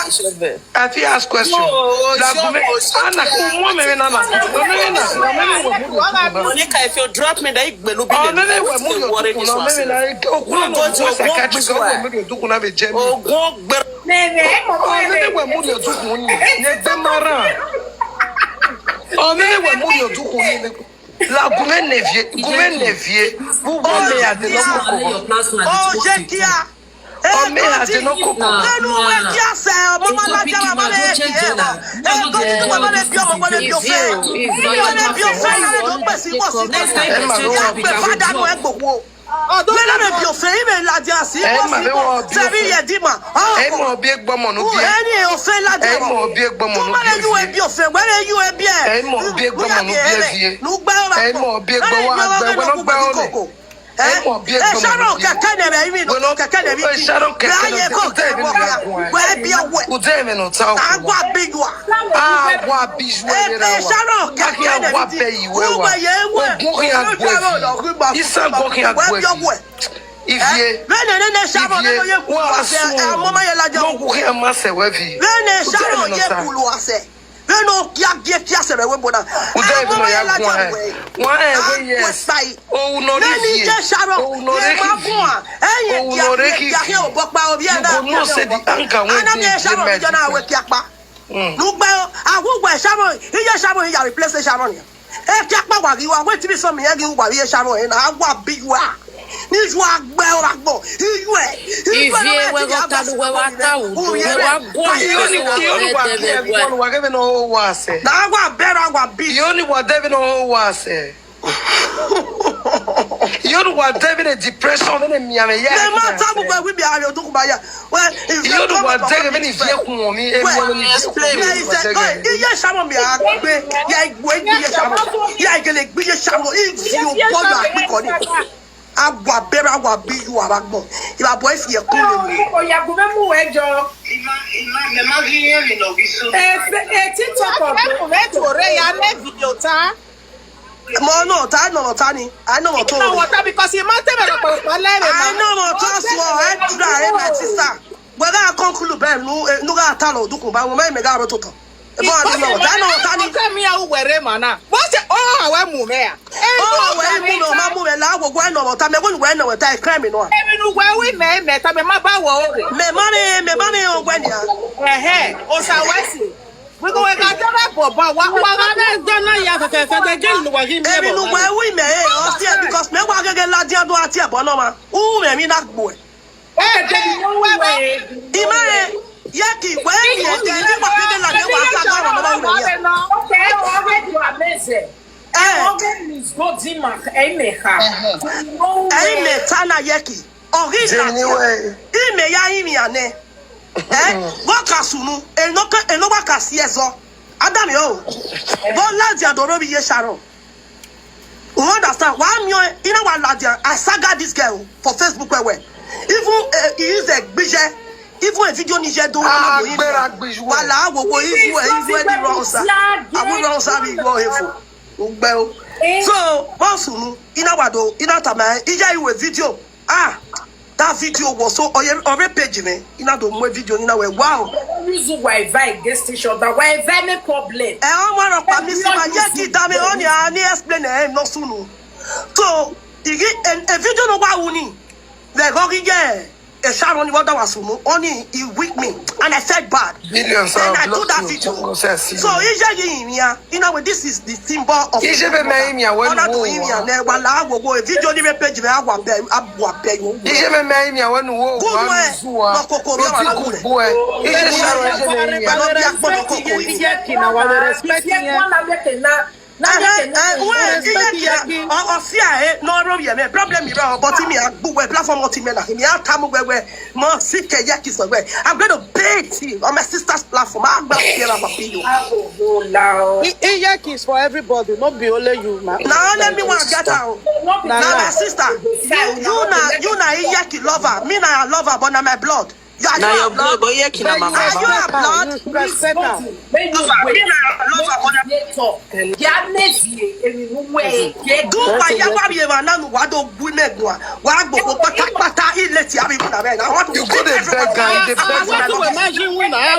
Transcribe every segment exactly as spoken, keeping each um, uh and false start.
I fit ask question. Lagume, ana, umo meme na na. Omeme na, omeme we mu yo tuku na. Monica, if you drop me, that igbelu be. Omeme we mu yo tuku na. Omeme na, okuna no go sakachi ko we mu yo tuku na be jemi. Ogun gbere. Omeme we mu yo tuku ni. Ne demara. Omeme we mu yo tuku ni. Lagume nevie, gume nevie. Ome ade no koko. Oh, Jekia. Ome ade no koko. Nenu we kia se, mama la jama, mama le kia. E ko ti mama le bio, mama le bio fe. Mama le bio fe, mama le bio fe, mama le bio fe. Mama le bio fe, mama le bio fe. Wele me bi ofe, ime la di asi. Ẹ mà bẹ wọ bi ofe. Sẹbi yẹ di ma. Ẹ mọ bi egbọmọ nu bi. Ẹni ofe la di. Ẹ mọ bi egbọmọ nu bi. Wele yu ebi ofe, wele yu ebi ẹ. Ẹ mọ bi egbọmọ nu bi ẹ fi. Nugba ọba. Ẹ mọ bi egbọmọ agbe wọnọ gba ọnẹ. Ẹ mọ bi egbọmọ nu bi. Ẹ ṣàrọ kẹkẹ nẹ bẹ imi nù kẹkẹ nẹ bi. Ẹ ṣàrọ kẹkẹ nẹ bẹ imi nù. Wẹ bi ọwẹ. Udẹ mi nù ta ọkọ. Agwa bi yua. Agwa bi yua. Ẹ ṣàrọ kẹkẹ nẹ bi. Agwa bẹ yìí wẹ wa. Ogun kì í agbo ẹ fi. Isan gbọ́ kí n gbọ́ ẹ. Ivie. Ivie. Wọ́n á sún. Lọ́gùn kí n má sẹ̀ wẹ́ fi. Kò tẹ́ ẹ̀ mi nọ sa. Kò tẹ́ ẹ̀ mi nọ ya gun ẹ̀. Wọ́n ẹ̀ wẹ́ yẹ. Òun nọ rí fi. Òun nọ rí kì í fi. Òun nọ rí kì í fi. You go know say the anger wey dey dey my people. Nugba o, awu gwe Sharon, iye Sharon ya replace Sharon ya. E ki apa wa gi wa, we ti bi so mi ya gi wa ye Sharon na awa bi wa. Ni ju agbe o agbo. Iye. Ivie we go ta du we wa ta u du we wa gwo. Iyo ni iyo ni wa ki e bi wa ke be no wa se. Na awa be ra wa bi. Iyo ni wa de be no wa se. Iyo ni wa de be depression be mi ame ya. Me ma ta bu we wi bi are o du ku ba ya. Iyo ni wa de be ni fi e kun mi e mi ni fi e kun mi. Iye Sharon mi agbe. Ya igwe iye Sharon. Ya igele igbe iye Sharon. Iye o bo ya igbe ko ni. Agwa bẹrẹ agwa bí yóò wá gbọ. Ìwà bọ̀ ẹ fi ẹ̀kún lè mú. Oyagun fẹ́ mú ẹ jọ. Ìmá ìmá mẹ má rí ẹ̀rìn lọ bí sọ. Ẹ ẹ tí tọkọ gbé. Ẹ kò fẹ́ tò rẹ ya ní fídíò tá. Mo náà tá nọ̀rọ̀ tá ni. Àìnọ̀rọ̀ tó rẹ̀. Ìnáwó tá because ìmá tẹ̀mẹ̀ lọ́pọ̀lọpọ̀ lẹ́rìn. Àìnọ̀rọ̀ tó sọ ẹ̀ dúrà ẹ̀ máa ti sà. Whether I come kulu bem nu eh, nu ga ta lo dukun ba mo me me ga ro to to. E bo ade no ta no ta ni. Ọkọ mi ya were ma na. Bó ṣe ó àwẹ̀ mú mẹ́ à. Ó wẹ̀ mú mi, ó máa mú mi láwo, wẹ́ nà wọ́ta, mẹ́wọ́n wẹ́ nà wọ́ta, ẹ̀ kírẹ́ mi nù. Èmi nu wẹ́ wí mẹ́ mẹ́ tá mi má bá wọ̀ ó rè. Mẹ́ má mi, mẹ́ má mi ò gbẹ́ ni à. Ẹ̀hẹ́, o sa wẹ́ sí. Gbogbo wẹ́ ká jẹ́ bá bọ̀ bá wa. Wà á bẹ́ẹ̀ jẹ́ náà ya fẹ̀fẹ̀ fẹ̀ jẹ́ ìlú wà kí n bẹ́ẹ̀ bọ̀. Èmi nu wẹ́ wí mẹ́ ẹ̀ ọ́ sí ẹ̀ because mẹ́wàá gẹ́gẹ́ ládìá dún àti ẹ̀bọ̀ náà ma. Wú mẹ́ mi náà gbò ẹ̀. Imare, yeki, we mi ete ni wa kede la de wa sa ba wa na wa ya. Okay, already you are amazing. Eh. Already is go di ma, eh me ha. Eh me ta na yeki. Ori na. Ime ya imi ane. Eh? Go kasunu, eno ka eno wa kasi ezo. Adam yo. Go la di adoro bi ye Sharon. You understand? Why me? You know what, Ladian? I saga this girl for Facebook well well. Even uh, he is a gbije. Even a video nije do. Ah, gbera gbije. Wala wo wo ifu e ifu e di wrong sir. I will wrong sir be go hefu. Ugbe o. So, boss unu, ina wa do, ina tama, ija iwe video. Ah, that video was so oye ore page me. Ina do mo video ina we wow. Use Wi-Fi get station, but Wi-Fi no problem. E o mo ro pa mi si ma ye ki da me oni ani explain e no sunu. So, igi e video no wa uni. Le go gi ye. E Sharon ni wa da wa sunu. Oni he weak me and I felt bad. Millions. And I do that video. So, ije gi mi ya. You know, this is the symbol of. Ije be me imi awe. Ona do imi ane wala wo wo video ni me page me awa be awa be yo. Ije be me imi awe nu wo. Good wa way. Zuwa. No kokoro wa na kule. Ije Sharon ije me imi. No bi akpo no kokoro. Ije kina wa respect. Ọfia eh, no ro yẹ mẹ problem mi bá ọbọ tí mi àgbò wẹ platform ọtí mẹ náà mi á tàmú wẹwẹ mọ sí kẹyẹ kì sọ wẹ I'm going to beat him on my sister's platform. I'm going to hear about you. Iye kiss for everybody, no be only you, ma. Na only me wan get am. Na my sister. You you na you na Iyeki lover. Me na her lover, but na my blood. You are. Na your blood, but Iyeki na my mama. Are you her blood? Respect am. Lover. Me na her lover, but na. Do wa ya wa mi ema na nu wa do gbu me gwa. Wa gbogbo pátápátá ile ti abi na be na. I want to. You go dey beg am, you dey beg am. I want to imagine when I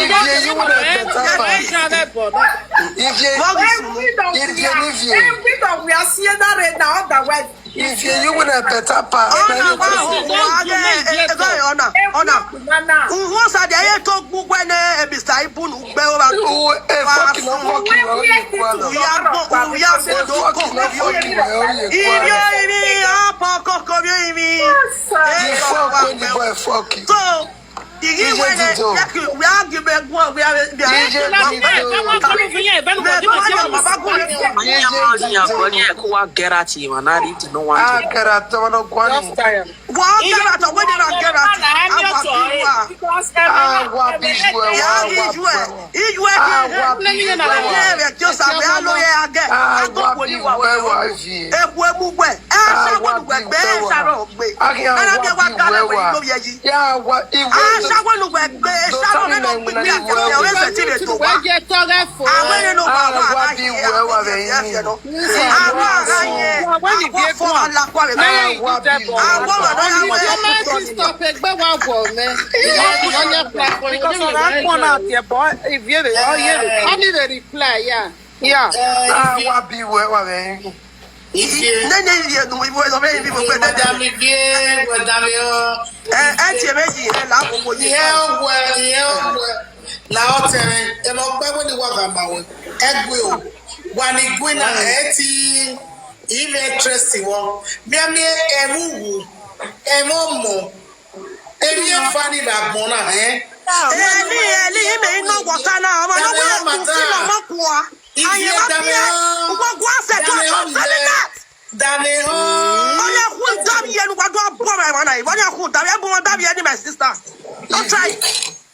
Ivie, you wanna better pass. Ivie, Ivie, Ivie, you wanna better pass. Uhosa de ye to gbugbe ne, eh, Mister Ibunu gbe o ba. Uwe, eh, fucking, no fucking, well, you kwala. Uya go, uya go, do ko, ko, yo. Imi, imi, apa ko, ko, yo, imi. You fuck when the boy fuck you. So, igi wene, yaki, we are give me one, we are, we are. Get out, I wanna go. Wa gara to, when they don't gara to, awa biwa. Awa biwa, awa biwa. Awa biwa, wa. Awa biwa, wa. Eku emu gbe. Esa wonu gbe, esa ro gbe. Ara bi wa gara we lo ye yi. Ya wa iwe. Esa wonu gbe, esa ro me no gbe. Ya we se ti me to wa. Awe no wa wa. Awa biwa, wa be yin. Awa ha ye. Awa fo ala kwa we. Awa biwa. Awa wa na ya we. Stop egbe wa wo me. Because of that corner there, boy. If you dey, oh, yeah. Only dey reply, yeah. Yeah. Awa biwa, wa be yin. Ivie. Ne, ne, Ivie, no, Ivie, no, Ivie, Ivie, Ivie, Madam Ivie, Madam yo. Eh, eh, tie meji, eh, la ko ko ni. Ihe ogwe, ihe ogwe. La otere, e mo pe we ni wa ga ma we. Egwe o. Wa ni gwe na, eh, ti. Ivie trust wo. Mi a mi e wu wu. E mo mo. E mi e fa ni ba gbon na, eh. Eli, Eli, ime ino water na, ama no we ku si no mo kwa. Aye, ma bie. Ugbo gwa se to, to sell that. Dame ho. Onye kwu dam ye nu gwa do abo ma na. Onye kwu dam ye bu dam ye ni my sister. Don't try.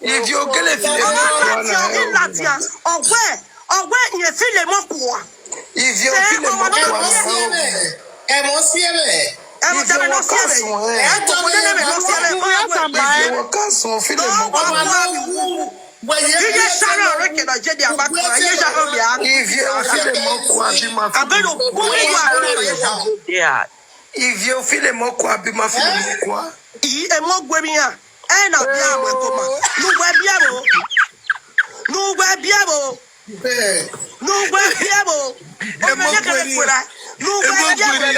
If you get a feeling, ọmọ láti ọdún láti à. Ọgbẹ́, ọgbẹ́ yẹn fi lè mọ kù wá. If you feel a more, ẹ mọ sí ẹ bẹ. Ẹ mọ dẹ́mi lọ sí ẹ bẹ. Ẹ tó kọ́ dẹ́mi lọ sí ẹ bẹ. If you want cousin, feel a more. Ọmọ náà wù. Iye sáré ọ̀rẹ́ kẹ̀dọ̀ jẹ́ di àbákùn. Iye sáré ọ̀rẹ́ mi á. If you feel a more, kò àbí máa fi. Abẹ́rẹ́ òkú wíwá. Yeah. If you feel a more, kò àbí máa fi lè mọ̀ kó a. Ì ẹ mọ gbẹmí à. Ẹ nà bí àwọn ẹ̀kọ́ mà. Nùgbẹ́ bí ẹ̀rọ. Nùgbẹ́ bí ẹ̀rọ. Nùgbẹ́ bí ẹ̀rọ. Ẹ mọ gbẹmí à. Nùgbẹ́ bí ẹ̀rọ.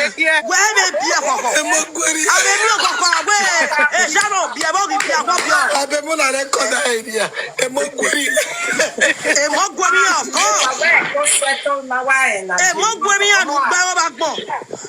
Wẹ́ẹ́ bẹ bí ẹ̀ kọ̀kọ̀. Ẹ mọ gbẹmí à. Abẹ bí ọ̀kọ̀kọ̀ àwẹ̀. Ẹ ṣàrọ̀ bí ẹ bọ́ kì í bí àwọ̀ bí ọ̀. Abẹ mọ́ nà rẹ kọ́ dá ẹ̀ bí à. Ẹ mọ gbẹmí à. Ẹ mọ gbẹmí à, of course. Ẹ mọ gbẹmí à, nùgbẹ́ wọn bá gbọ́.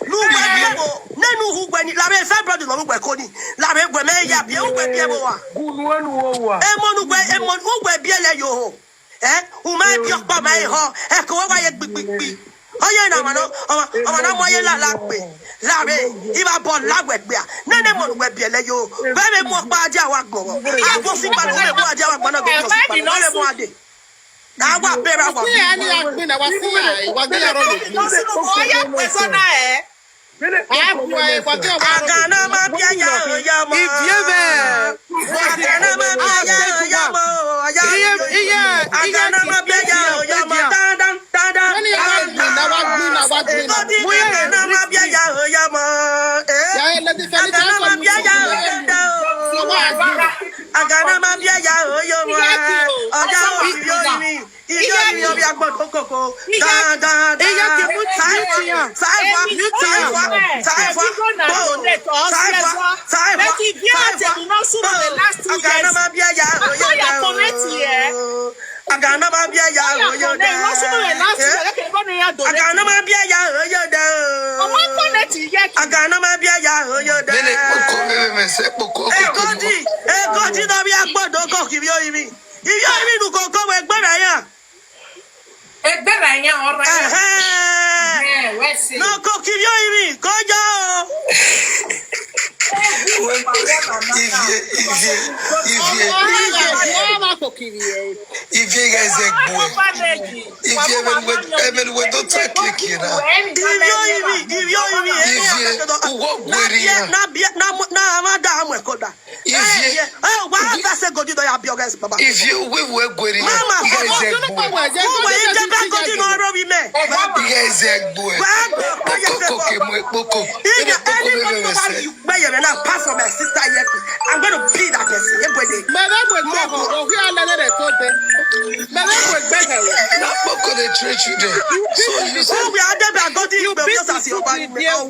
Nùgbẹ́ bí ẹ̀rọ. Nínú hùgbẹ́ ni, làbẹ́ fẹ́ brọ́dù lọ́wọ́ kò ní. Làbẹ́ gbẹmí ẹ̀ yà bí ẹ̀ hùgbẹ́ bí ẹ̀ bọ̀ wá. Gunu enu wo wa. Emo nugbe, emo nugbe biele yo. Eh? Uma bi okpa ma e ho. E ko wa ye gbigbigbi. Oye na mano, ọmọ, ọmọ na mo ye la la gbe. La be, iba bo la gbe gbe a. Nene mo nugbe biele yo. Be me mo pa aja wa gbo. A bo si pa lo me mo aja wa gbo na go si pa. Na le mo ade. Na wa be ra wa. Si ani akpe na wa si ai. Wa gbe ya ro lo. Oye pe so na e. Aganama bịa ya oyama. Ivieme. Aganama bịa ya oyama. Iye, iye, iye, Aganama bịa ya oyama. Dandan, dandan. Wani ya wa gbin na, wa gbin na, wa gbin na. Aganama bịa ya oyama. Eh. Ya, ya, let the Aganama bịa ya oyama. Aganama bịa ya oyama. Ọjọ Ibi ọbịa gbọdọ koko. Da, da, da. Ihe ka mute, mute ya. Saifa, saifa, saifa, saifa, saifa, saifa, saifa. Aga na ma bịa ya, oyo da. Aga na ma bịa ya, oyo da. Aga na ma bịa ya, oyo da. Aga na ma bịa ya, oyo da. Mene kpoko, mene mese kpoko, kpoko. Egodi, egodi na bịa gbọdọ koko, ibi oyi mi. Ibi oyi mi nu koko, we gbọdọ ya. Egbere anya ọrụ ya. Ehe. Ee, wee sị. N'ọkụ kirie imi ka ọ jọọ. Ivie, ivie, ivie. Ivie ga eze gbue. Ivie emenuwe, emenuwe don take cake na. Ivie imi, ivie imi. Ivie, ụgwọ gwere ya. Na bịa, na bịa, na mụ, na amada amụ ekoda. Ivie. Eh, eh, why I say God, you know, you have your guys, Baba. Ivie, we were going. Mama, you guys are good. Who were you? Just God, you know, Robbie, man. You guys are good. Well, oh, yes, sir. Koko, koko, koko. If you anybody, nobody, you, where you're now, pass for my sister yet. I'm gonna beat that person. Everybody. Mama, we go. We are not at all. Mama, we go. Na kpoko dey train children. So you say, oh, we are there, but God, you beat us as your body. Yeah.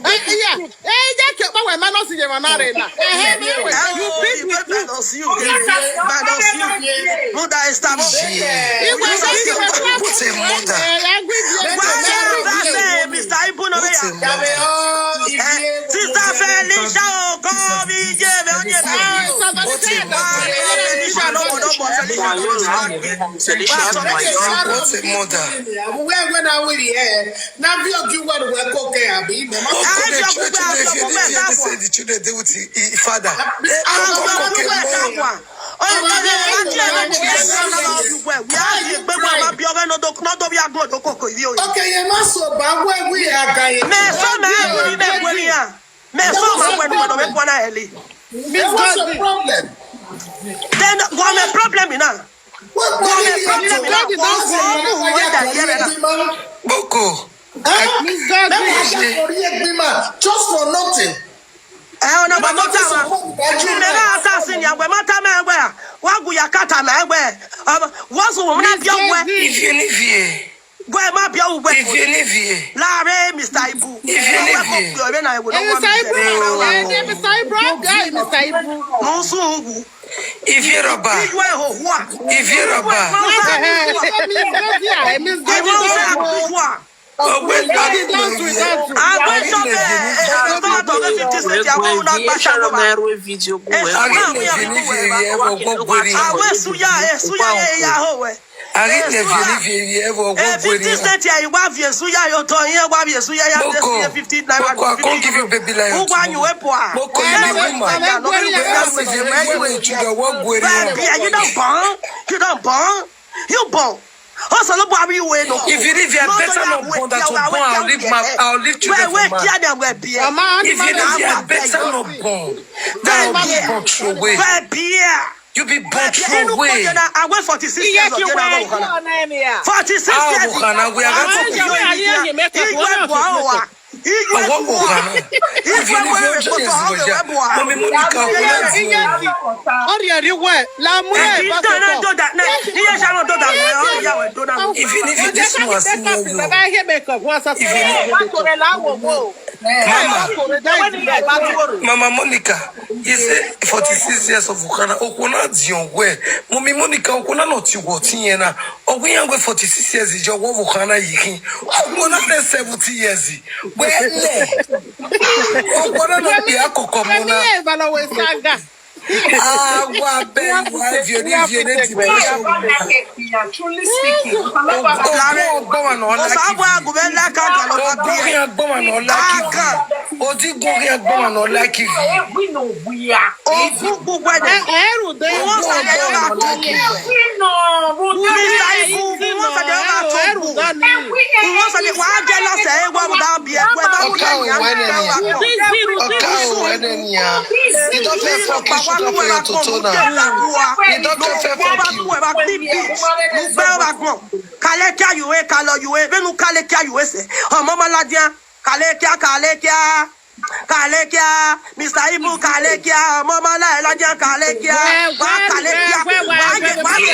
Eje ke pa we ma no si je ma na re na. Ehe, me we. You beat me too. Minus you. Minus you. Mother Esther. Igwe, Igwe, put a mother. Eh, Igwe, Igwe. Why you say, Mister Ibu no ya? Sister Felicia, oh, come, Ije, me, onye na. Felicia, no, no, no, Felicia, no, no. Put a mother. Where, when are we here? Na bi ogi wa we ko ke abi mama. Oko dey try to dey fear, dey fear, dey say the children dey with the father. Oko ko ke mo. Okay, you must so ba we we agaye. Me so me we me we ya. Me so me we we me we na eli. Miss Godwin. Problem. Then what my problem now? Boko. Miss Godwin. Just for nothing. Eh, ona ba mata ma. Chimera assassin ya gwe mata ma gwe. Wa gu ya kata ma gwe. Wa su wo na bi ogwe. Ivie ni vie. Gwe ma bi ogwe. Ivie ni vie. Lare Mister Ibu. Ivie ni vie. Mister Ibu. Mister Ibu. Musu ugu. Ivie roba. Ivie roba. Miss Godwin. Ogbe ta ni dance with that. Agbe shop, eh, eh, eh, fifty cent ya, we na gba shop. Agbe suya, eh, suya, eh, ya ho we. Agbe fifty cent ya, you wa vie suya, yo to yen wa vie suya ya, fifty naira. Boko, I can't give you baby like. Ugwa nyu we po a. Boko, you be woman. You don't born. You don't born. Also, no, Bobby, you ain't no. If you live here, better not born that to born. I'll leave my, I'll leave children for man. If you live here, better not born. That will be born through away. You be born through away. I went forty-six years of General Hokana. Forty-six years. Hokana, we are going to be. Ọwọ́ kò kàn náà. Ìfẹ́ ní bí ọjọ́ yẹn sì wọ̀jà. Mọ̀mí Mónica kò náà di òun. Ọrịa riwe la mụ ebe akụkọ. Ìfẹ́ ní bí this one sí ní ọjọ́. Ìfẹ́ ní bí. Mama, Mama Monica, he say forty-six years of Ukana. Okona di onwe. Mọ̀mí Mónica, Okona no ti wọ̀ ti yẹn na. Ogun yẹn wẹ̀ forty-six years ìjọ wọ́n Ukana yìí kí. Okona fẹ́ seventy years. Wẹ́lẹ̀. Okona no pe akoko mona. Agwa be wa vieni vieni depression. Truly speaking. Ogun ọgbọ́n wà náà lákì. Ogun ọgbọ́n wà náà lákì. Odi gun ọgbọ́n wà náà lákì. Ogun gbogbo ẹ̀dẹ̀. Ẹ̀rù dé. Wọ́n sàlẹ̀ yóò máa kọ́ mi. Mister Ibu, wọ́n sàlẹ̀ yóò máa kọ́ mi. Wọ́n sàlẹ̀ wàá jẹ́ lọ́sẹ̀ ẹ̀ wọ́n bá bí ẹ̀ pẹ́ bá wọ́n jẹ́ ìyá mi. Ọ̀ka òun ẹni nìyà. Ìdọ́fẹ́ fọ́ kí ṣùgbọ́n fẹ́ yọ tòótọ́ náà. Ìdọ́fẹ́ fẹ́ fọ́ kí. Kalekia yuwe, kalo yuwe, benu kalekia yuwe se. Ọmọ Maladia, kalekia, kalekia. Kalekia, Mister Ibu kalekia, ọmọ Maladia kalekia. Wa kalekia, wa ye, wa ye, wa ye.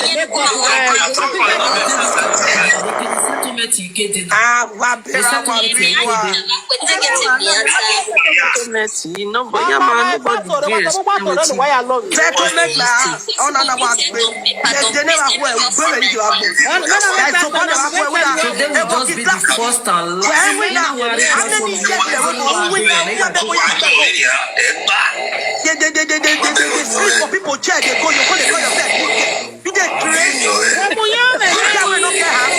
Settlement you get there. Ah, wa bera wa bera. Settlement you get there. Settlement na ona na wa gbe. Ye de ne wa gbe. Ye so ba na wa gbe. Today will just be the first and last. Ye de de de de de de sleep for people chair dey go, you go dey call yourself good girl. You dey crazy. Good girl wey no get house.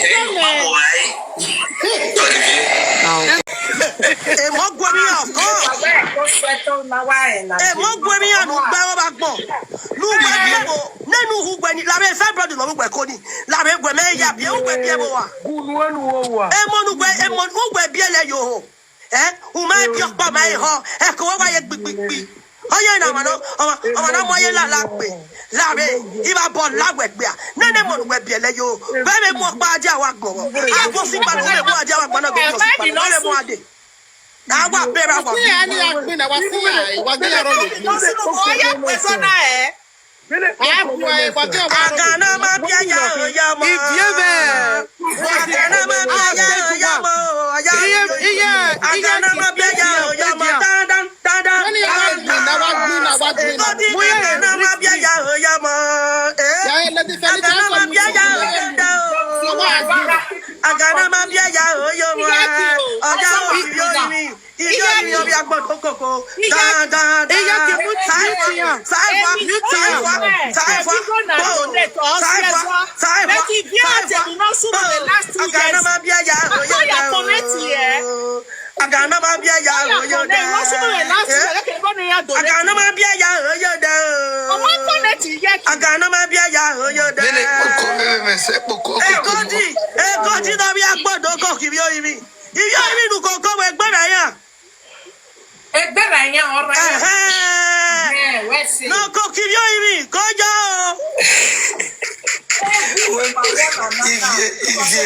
Emo gwe mi of course. Emo gwe mi anu gbe o ba gbon. Nu gbe mi o. Nenu hu gbe ni la be sa brother lo gbe ko ni. La be gwe me ya bi o gbe bi e mo wa. Emo nu gbe, emo nu gbe bi e le yo. Eh, uma e bi okpa ma e ho. E ko wa ye gbigbigbi. Oye na mano, oma, oma na mo ye la la gbe. La be, iba bo la gbe gbe. Nene mo nu gbe bi e le yo. Be me mo pa aja wa gbo. A bo si pa no me mo aja wa gbo na gbo si pa. Be me mo ade. Na wa be ra wa. Si ani akpin na wa si ai, wa gi aro le. Oye pe so na e. Akwa e wa gi aro. Agana ma bia ya o ya mo. Ibi ebe. Agana ma bia ya o ya mo. Iye, iye, iye. Agana ma bia ya o ya mo. Dan dan dan dan. Ani ya wa gbin na wa gbin na wa gbin na. Agana ma bia ya o ya mo. Eh. Ya e le di feli. Agana ma bia ya o ya mo. Agana ma bia ya o ya mo. Oja o yo mi. Iyo mi obi agbo kokoko. Da da da. Saifa, saifa, saifa, saifa, saifa. Agana ma bia ya. Oya ya. Agana ma bia ya. Oya da. Agana ma bia ya. Oya da. Agana ma bia ya. Oya da. Nene kpoko meme se kpoko koko. Ekoti, ekoti no bi agbo do ko kibi oyi mi. Iyo imi nu koko we gbara ya. Egbera ya ora. Ehe. Eh, we si. No ko kibi oyi mi ko jo. Ivie, ivie,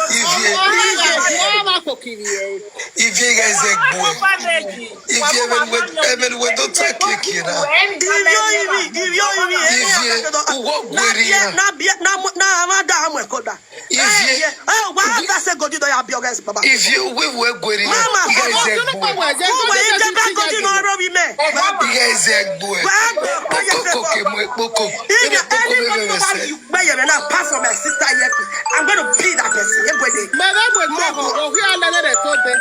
ivie. Ivie ga eze gbo. Ivie even we, even we don take cake here now. Ivie oyi mi, ivie oyi mi. Ivie uwo gweri ya. Na bia na na ma da amwe koda. Ivie. Eh, wa ta se godi do ya bi oga baba. Ivie we we gweri ya. Mama, ga eze gbo. Uwe ije ba godi no ro bi me. Ga eze gbo. Wa gbo ko ye se kpoko ke mo kpoko. Ivie any man no ba you. But you now pass for my sister here. I'm going to be that person. Everybody. Mama, we go. We are letting it go there.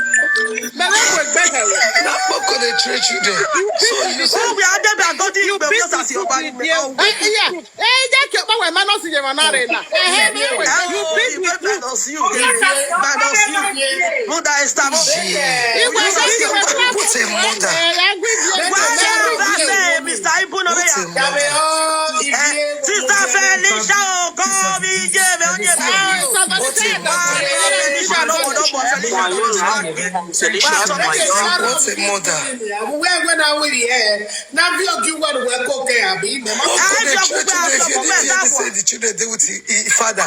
Mama, we go. Na kpoko dey treat you there. So you say. Oh, we are there, but God, you be just as your body. Yeah. Eh, yeah. Eh, yeah, ke pa we ma no si je ma na re na. Eh, eh, eh, eh. You big with you. Minus you. Minus you. Mother Esther. Iwe si iwe. Put a mother. Eh, language. Why you say, Mister Ibu no ya? Sister Felicia, oh, come here, baby. Sister Felicia, no, no, no, Felicia, no. What's a mother? Where, when are we here? Now, we are doing what we're cooking, Abby. What could the church do if you didn't hear the say the children do with the father?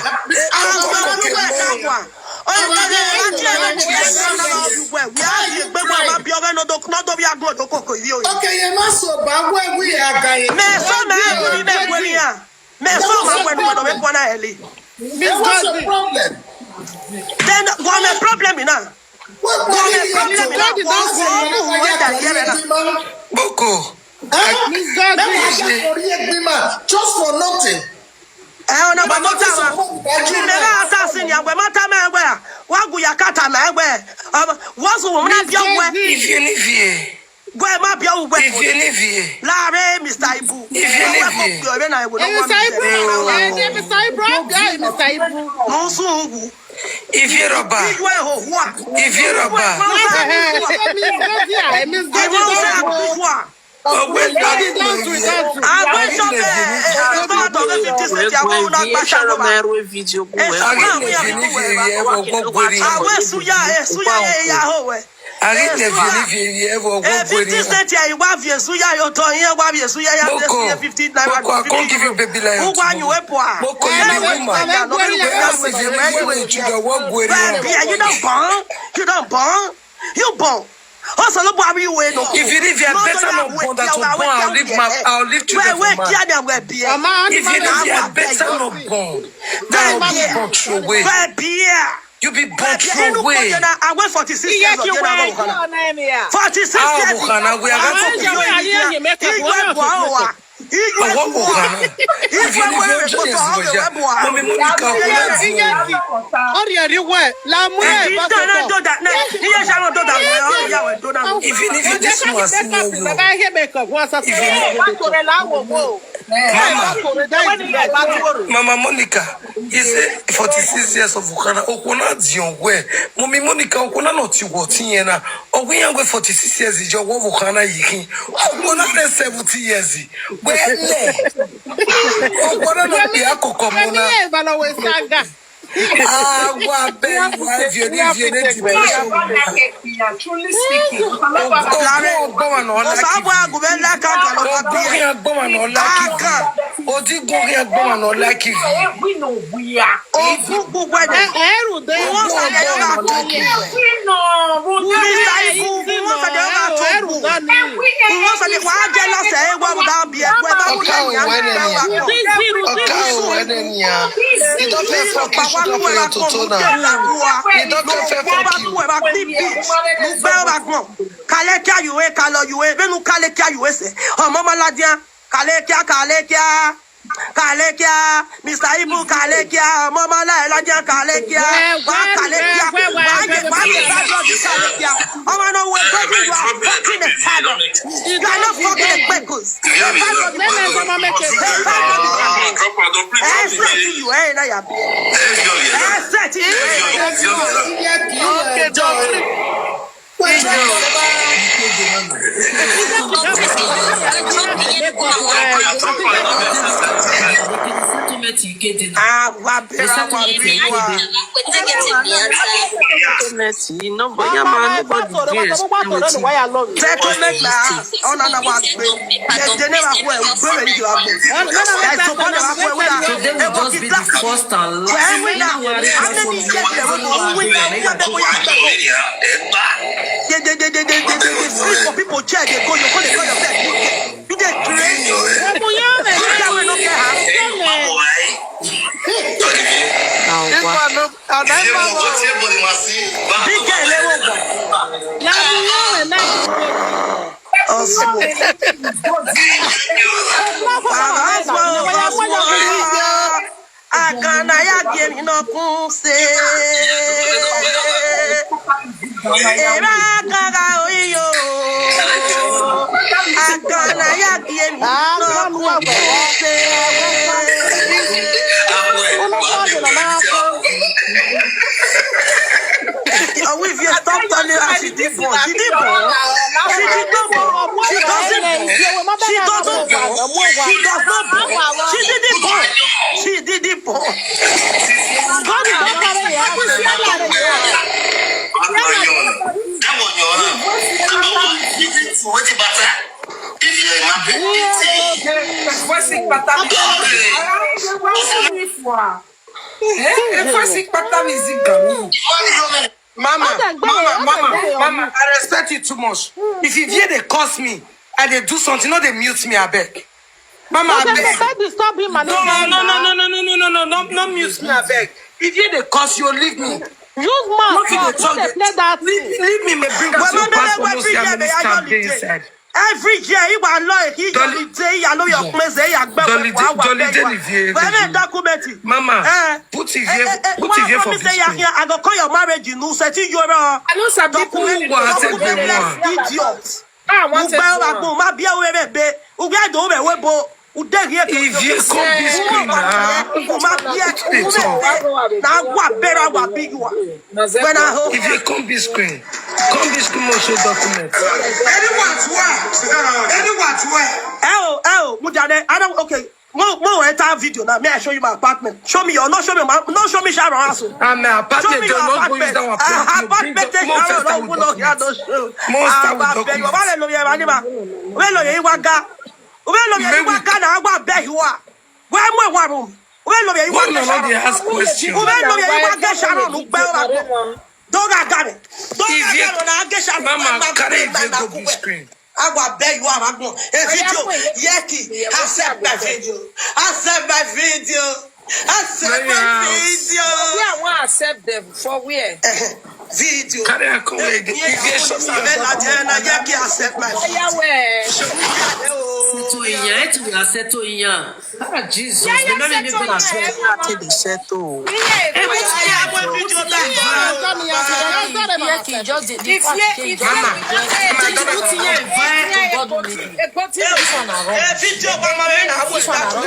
Okay, you must so bad where we are going. Me so me we me we ya. Me so me we we me we na eli. What's the problem? Then what the problem now? What problem? Boko. Just for nothing. Eh, ona ba mota wa. Ni me na assassin ya, we mata me we. Wa gu ya kata me we. Wa so wo na bi o we. Ivie ni vie. Gwe ma bi o we. Ivie ni vie. La re Mister Ibu. Ivie ni vie. Mister Ibu. Eh, Mister Ibu. Mister Ibu. No so gu. Ivie roba. Igwe ho hua. Ivie roba. Miss Govia, eh, Miss Govia. Ogbe ta ni dance with us. Agbe shop, eh, eh, customer to the fifty cent, ya wa una gba shawo ba. Video go. Eh, so na we are people we ba. Agbe suya, eh, suya, eh, ya ho we. Ari ne vieni vieni evo Eh, fifty ogweri. Cent ya, you want viesu ya, you turn here, want viesu ya, ya, this Boko, here, fifty naira, Boko, I can't give you baby lion Who want you tomorrow. a poor? Boko, you be woman. Yes, if you really want children, what gweri? Baby, you don't born. You don't born. You born. Also, look what we wait. If you live here, better not born than to born. I'll leave my, I'll leave children Where for man. Kia dem where beer? Mama, If you live here, better not born. I'll be born throw away. Where beer? You be born throw away. I went forty-six years of General Ohana. Forty-six Ah, years. Ohana, we are going to Igwe Buawa. Igwe Awo Buawa. Ohana. If you live here, just yes, Roger. Mommy Monica, Ohana, Ọ rịọrọ iwe la mụ Eh, ya you ebe don't akụkọ. Do that. Nah, you just don't do that. Oh, yeah, we do that. If you live in this one, see where you are. Baba ihe mekọ gwa ọsọ If you live Atorela awo wo. Mama, Atorela awo wo. Mama Monica, he said forty-six years of Okona. Okona Dion where? Mommy Monica, Okona not you what in na. Oh, we are forty-six years is your war Okona Yiki. Okona seventy years. Where? Okona not be a Mama kokomona. ihe bala wee saga. Ah, what Ben, why if you live here, let it be. Truly speaking. Oh, go on, all Osa like abụọ agụbe ndị aka nka lọta bie. Ogoria gbọmọ na ọla kivi. Odi goria gbọmọ na ọla kivi. We know we are. Ofu gbugbe dị. Erude. Wọ́n sọ ní ẹ̀rọ àtúnyẹ̀. We know. Mísà Ibu, wọ́n sọ ní ẹ̀rọ àtúnyẹ̀. Wọ́n sọ ní wàá jẹ́ lọ́sẹ̀ ẹ̀ wọ́n bá bí ẹ̀ wọ́n bá wọ́n Ọkà yà òwe ní nìyà. ẹ̀rọ àtúnyẹ̀. Ọkà òwe nìyà. You don't feel fuck you should go for your toto now. You don't feel fuck you. Kalekia yuwe, kalo yuwe, benu kalekia yuwe se. Ọmọ maladia, kalekia, kalekia, kalekia, Mister Ibu kalekia, ọmọ maladia kalekia, wa kalekia, wa ye, wa ye, kalekia. Ọmọ no we go you are fucking a faggot. You are not fucking a pekus. Nene zama meke. Ẹ sẹ́ẹ̀tì yù ẹ̀ náà yà bí. Ẹ sẹ́ẹ̀tì yù ẹ̀ náà yà bí. Okay, Jeffrey. Àwa bẹ̀rẹ̀ àwọn bí wa. No, but yeah, man, nobody did. Settlement na ọ̀nà na wa gbé. Ẹ jẹ́ ní wa kú ẹ̀ gbé rẹ̀ yìí wa gbé. Ẹ sọ fún wa kú ẹ̀ wíwá. Today will just be the first and last. Wẹ́ẹ́ wí náà, how many years dey wey go win? Wọ́n bẹ bóyá bẹ bó. Dey dey dey dey dey dey dey dey sleep for people chair dey go, you go dey call yourself big girl. You dey craze. Big girl wey no get house. This one no, I don't know. Big girl wey no go. Ọ̀sùn. Àgànà yà gé mi náà kún ṣe. Èrè àgàrà òyìnbó. Àgànà yà gé mi náà kún ṣe. Owi, if you stop telling her she did born, she did born. She did not born. She doesn't born. She doesn't born. She does not born. She didn't born. She didn't born. God is not carrying her. Mama, mama, mama, mama, I respect you too much. If you hear they curse me, I dey do something, no, they mute me, I beg. Mama, I beg. Disturb him and No, no, no, no, no, no, no, no, no, no, no, no, mute me, I beg. If you they curse you, leave me. Use mouth. What you dey talk? Play that. Leave, leave me, may bring Well, out your no, no, passport, no, no see how many every scam year, dey every inside. Every year, he was like, he Dolly- just say, I know your Yeah. place, eh, I gbẹ Dolly- wa wa Dolly bẹ dey wa. the V A. Wẹ́rẹ́ document. Mama, Eh, put it eh, here, eh, eh, put wọ́n it here for promise this say, thing. "Yeah, I go call your marriage, you know, say, you know." I know some people Document, Who was it, document, Benoit? Idiot. Ah, one Ugbe wa gbọ́n, ma bí ẹwẹ́ bẹ́ẹ̀ bẹ́ẹ̀. Ugbe do bẹ́ẹ̀ wẹ́ bo. Ude here to If you come this screen now, Ugbe ma bí ẹ. put it on. Ugbe na wa bẹ̀rẹ̀ wa bí wa. When I hold. If you come this screen, come this screen, must show document. Anyone to where? Anyone to where? Ẹ o, ẹ o, mo jáde. I don't, okay. Mo mo enter video now. May I show you my apartment? Show me your, no show me my, no show me Sharon house. O. And my apartment, Show me your don't go use apartment. that one. Ah, apartment dey Sharon no go no here no show. Abeg, why lo ye mani ma? Why lo ye waga? Why lo ye waga na agba be you are? Why mo wa room? Why lo ye Why waga una no dey Sharon? ask question? Why lo ye waga Sharon no gbe wa ko. Don't get me. Don't If you- get me na get Sharon. Mama, carry if you go be screen. Agba be you are agbo. A video. Yeki, accept my video. Accept my video. Accept my Yes. video. Where I wan accept them for where? Video. Carry her come here. If you show me your Yeki, accept my Oya video. where? Settle in yan, it will settle in yan. Ah, Jesus, the man make una settle. Take the settle. Where? Just the fact just dey just put here invite to God me. This one na wrong. This one na wrong.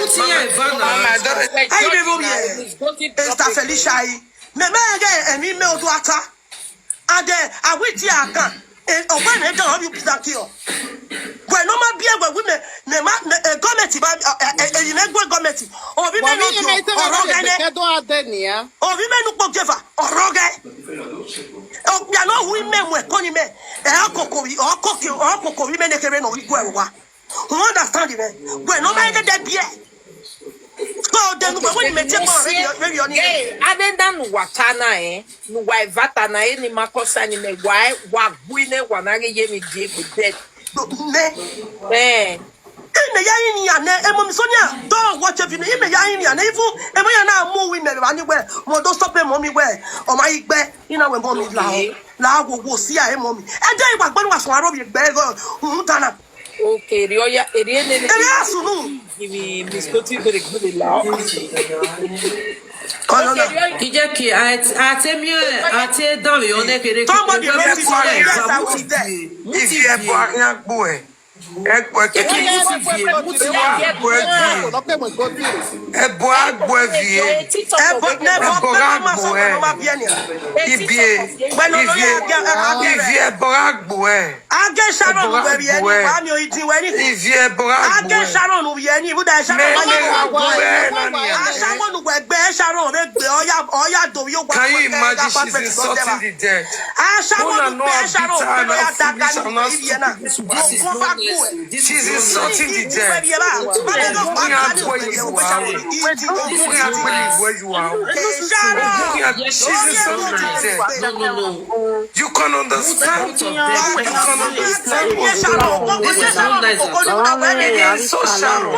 Mama, I don't How you dey room here? Mister Felicia yi. Me me ge emi me odu ata. And uh, I wait here I can. Eh, ọgbẹni ẹ dọ̀rọ̀ bí òkúta kí ọ. Bọ̀ ẹ̀ ló máa bí ẹgbẹ̀ wí mẹ́ mẹ́ má mẹ́ ẹ̀ gọ́mẹ̀tì bá ẹ̀ ẹ̀ ẹ̀ yìí mẹ́gbẹ́ gọ́mẹ̀tì. Òbí mẹ́nu jọ ọ̀rọ̀ gẹ́lẹ́. Òbí mẹ́nu pọ̀ jẹ́fà ọ̀rọ̀ gẹ́. Ọ̀gbìn àná wí mẹ́mu ẹ̀kọ́ ni mẹ́ ẹ̀ ọkọ̀kọ̀ wí ọkọ̀kọ̀ ọkọ̀kọ̀ wí mẹ́nẹ́kẹ́rẹ́ náà wí gbọ́ ẹ̀ wá. You understand me? Bọ̀ ẹ̀ ló máa ń dẹ́dẹ́ bí ẹ̀. Kó o dẹnu pẹ̀ wọ́n ni mẹ́tí ẹ̀ kọ́ ọ̀rẹ́ mi ọ̀rẹ́ mi ọ̀nì. Gay, adenda nuwatana eh, nuwa evatana eh ni makosa ni me wa wa guine wa na ye mi die be dead. Mẹ́. Eh, Ime ya ini ya ne emo mi sonia don watch a video. Ime ya ini ya ne ifu emo ya na mo wi me ba ni we mo do stop emo mi we o ma igbe ina we mo mi la o la wo wo si a emo mi e de igba gbonu wa so aro bi gbe go hun tana okay, ri oya, eri ene ne. ere asunu Kimi miskoti bere gbere la. kono na Ije ki ati mi ati dan mi one kere. Somebody wrote it on the yes, I was there. If you ever young boy, ever Eke muti vie, muti vie. Ever agbo evie. Ebo ne bo pe ma so ko ma bi eni. Ibie. Ivie. Ivie ever agbo e. Age Sharon we bi eni ba mi o iti we ni. Ivie ever agbo Age e. Sharon we bi eni bu da Sharon. Many agbo e na ni. Asawo nu we gbe Sharon be gbe oya oya do yo gba. Can you imagine she's insulting the dead? Asawo Una nu no gbe have Sharon bitter be oya and daga foolish and not ni ibi na. This is not necessary. This She's is not insulting the dead. Ogun ya gbo iwu are. Ogun ya gbo iwu are. She's insulting the dead. No, no, no. You can understand. You can understand what's going on. This is not nice at all. It is so shallow.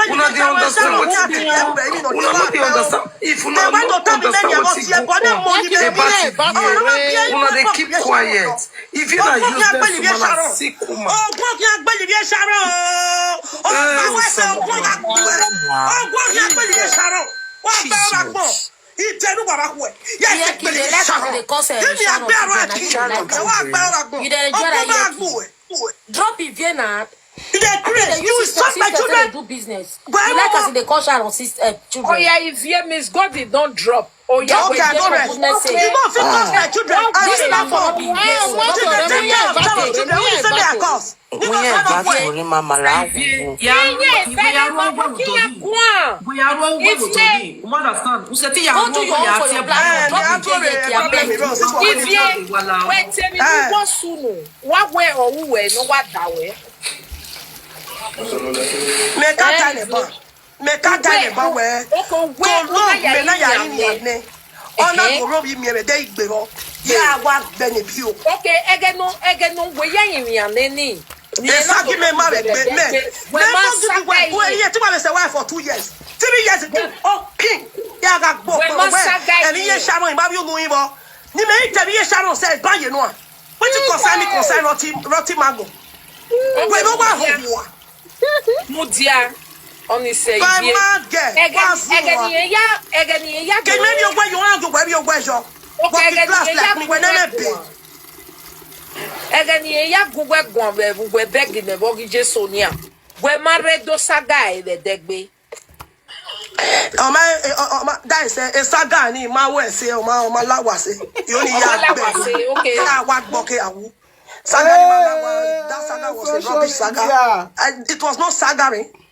Una dey understand what you dey talk. Una no dey understand. If una no understand what you go on, about it here, una dey keep quiet. If you na use them to man as sick woman. Ogun ọkùnrin agbẹ́lì bí ẹ ṣàrọ̀ o. Ọgbà wẹ́sẹ̀ ogun ọkùnrin agbẹ́lì bí ẹ ṣàrọ̀. Wọ́n gbá ọ̀rọ̀ pọ̀. Ìjẹnu bàbá kú ẹ̀. Yẹ Iye ẹ kì í lè gbẹ́lì bí ẹ láti ṣàrọ̀. lè kọ́ sẹ̀ Kí ni ṣàrọ̀ àgbẹ̀ ọ̀rọ̀ ẹ̀ kì í You dey enjoy Ọgbọ́n that bá iye gbò kì ẹ̀. Drop Ivie na. You dey You craze. dey You use stop person my say children. dey do business. Why You like woman- as you dey call Sharon sis uh, children. Oya, if ye Miss God did don drop. Oya, Drop wait, their wait, children. for goodness sake. You no fit call my children. This na for be You dey take care of Sharon children. Who you say me I cause? You no Oye call ẹ̀gbá my boy. torí máa ma ra Iye àwòrán. Iye ya ro wo to yi. Iye ya ro wo to yi. Mo understand. Mo ṣe tí ya Go ro do wo your ya own for ti your ẹ black. bá Eh, wọn. mi á tó rè é, problem mi, bro. This one. Ivie, wait, tell me, Eh. Who was sunu? What way or who were no what that way? Me ka tale ba. Me ka tale ba we. Okay, To where lo me na ya ni ya ne. Ona go ro bi mi e de igbe ro. Ya wa gbe ni bi o. Okay, ege no, ege no, we ya yin ya ne ni. E sa ki me ma be gbe me. We Me ma no give you saga we. We yi. Ye ti ma be se wife for two years. Three years ago. Oh, king. Ya ga gbo We pe ma we. saga Emi ye yi. Sharon ba bi unu yin bo. Ni me ite bi ye Sharon se ba ye no a. Wetin concern me concern roti roti mango. We no wa ho wa. Mudia. Oni say By ye. mad girl. Ege What's ege wrong? ni ye ya, ege ni ye ya. Ke me bi ogwe yo an ogwe bi ogwe yo. Okay, But ege the class ni ye ya like me when I be. Ege ni ye ya gugwe gon be gugwe beg ni bo gi Jesu ni a. We ma re do saga e de degbe. Ọmọ ọmọ that is a saga ni ma we say ọmọ ọmọ lawa say. You only Ọmọ ya lawa say, okay. Ya wa gbo ke awu. Saga ni ma lawa. That saga was a rubbish saga. And it was not sagaring.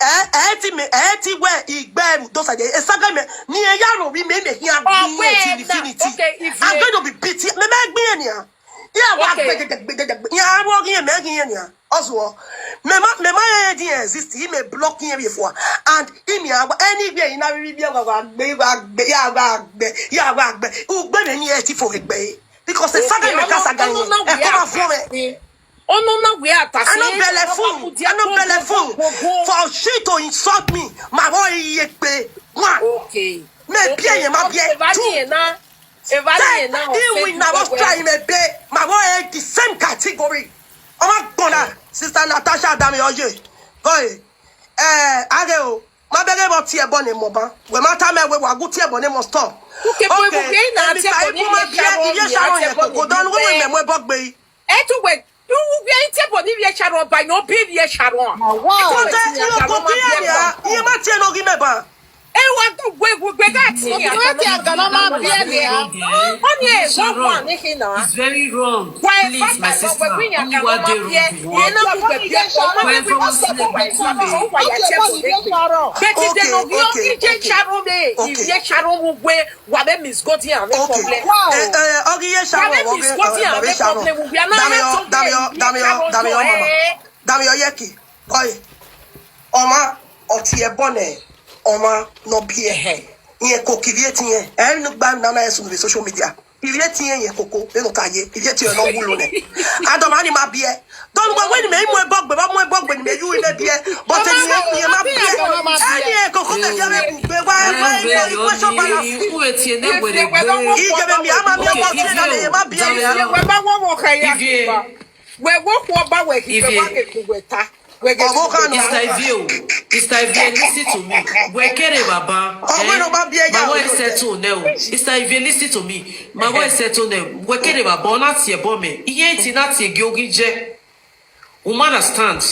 Eh, eh, ti me, eh, ti we, igbe, those are the, eh, saga me, ni e ya ro bi me, me, he are doing it in infinity. I'm going to be beating, me, me, me, me, ya. Ya wa gbe, gbe, gbe, gbe, gbe, ya wa gi me, gi ya. Also, me ma, me ma, eh, di exist, he may block him before. And he may have anywhere in a, be, wa, wa, gbe, wa, gbe, ya, wa, gbe, ya, wa, gbe. U gbe me ni e ti fo gbe. Because the saga me ka saga ni. E ko ma fo me. Ono na we ata. I no belle full. I no belle full. For she to insult me, my boy ye pe. One. Okay. Me pie ye ma pie. Two. Evani na. Evani na. He will never try me pe. My boy the same category. Oma gbona. Sister Natasha Dami Oye. Boy. Eh, age o. Ma bere bo tie bone mo ba. We ma ta me we wa gu tie bone mo stop. Okay, boy, we na tie bone mo bia. Ye sharon ye ko don we me mo bo gbe. Etu we, you will be a table if you shall by no be a sharon. Wow. Because you go here, you might tell no give me ba. E wa to gbe gbe gbe that thing. What you are gonna be there? Onye so one ni na. It's very wrong. Please, my sister, only what they wrong. Wherever was in the between me. But if they no be only je sharon me, if ye sharon we wa be Miss Godi and no problem. Wow. Eh, eh, ogi ye sharon, ogi ye sharon. Damio, damio, damio, damio, mama. Damio yeki. Boy. Oma, oti e bone. Oma, no pie. Ye ko kivie tie. E nu gba na na esu be social media. Kivie tie ye koko. E no ta ye. Kivie tie no wulu ne. Adoma ni ma bie. Don't go when me mo e bog be, mo e bog be me you in the bie. But ni ye ma bie. Ani e koko ke ya me bu be wa wa wa question balance. Iku etie ne were gbe. Ije be mi ama mi o tie na ye ma bie. We ba wo wo ka ya. We wo ko ba we ki be wa ke ku we ta. Mister Ivio, Mister Ivio, listen to me. We kere baba. Eh? My wife said to now. Mister Ivio, listen to me. My wife said to now. We kere baba. Ona tie bo me. Iye ti na tie gi ogi je. Woman understand.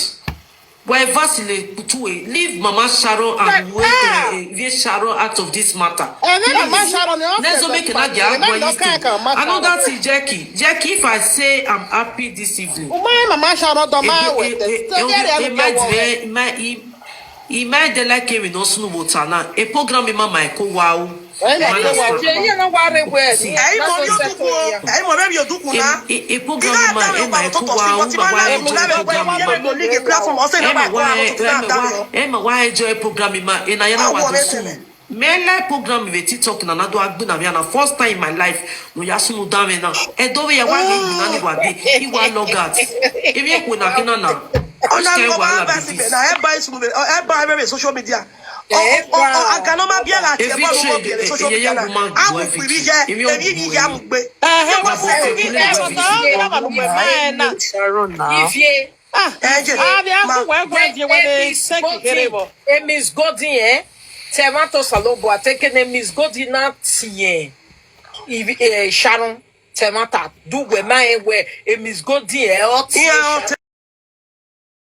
Why Vasile Kutue, leave Mama Sharon and wait, uh, Sharon out of this matter. Let's not make another Agwa history. Another thing, Jackie. Jackie, if I say I'm happy this evening, Mama Sharon, don't mind with this. Imagine like we no sunu water now. A program in my mind, wow. Ẹ̀yin mọ̀ bí o dúkùn o. Ẹ̀yin mọ̀ bẹ́ẹ̀ bí o dúkùn náà. Ìpógrámù máa ẹ̀ máa kó wa ó máa wá ẹjọ́ ìpógrámù máa ẹ̀ máa wá ẹ̀ máa wá ẹjọ́ ìpógrámù máa ẹ̀ náà yẹn náà wà tó sùn. Mẹ́lá ìpógrámù rẹ̀ TikTok náà náà tó agbóná mi àná first time in my life ló yá sínú dámẹ́ náà. Ẹ dọ́wọ́ yẹ wá ní ìgbìnà ní wàdí ìwà lọ́gàt. Èmi èkó náà kí náà náà. Ọ̀nà ìwọ̀n bá bá síbẹ̀ náà ẹ bá ìṣubú bẹ̀ ẹ bá ẹ bẹ̀rẹ̀ social media. Akanoma biara ti ebo no biara social media na. Amu piri je ebi ni ya mu gbe. Ivie. Ah, eje. Ah, bi aku we gwe je we de seki kerebo. Emis Godin eh. Tẹ̀mátà Sàlóbù àtẹ́kẹ́nẹ́ Miss Godina tiẹ̀. Ibi eh, Sharon Tẹ̀mátà dùgbẹ̀ máa ń wẹ̀ eh, Miss Godina ẹ̀ ọ́ tiẹ̀. Ihe ọ Sharon.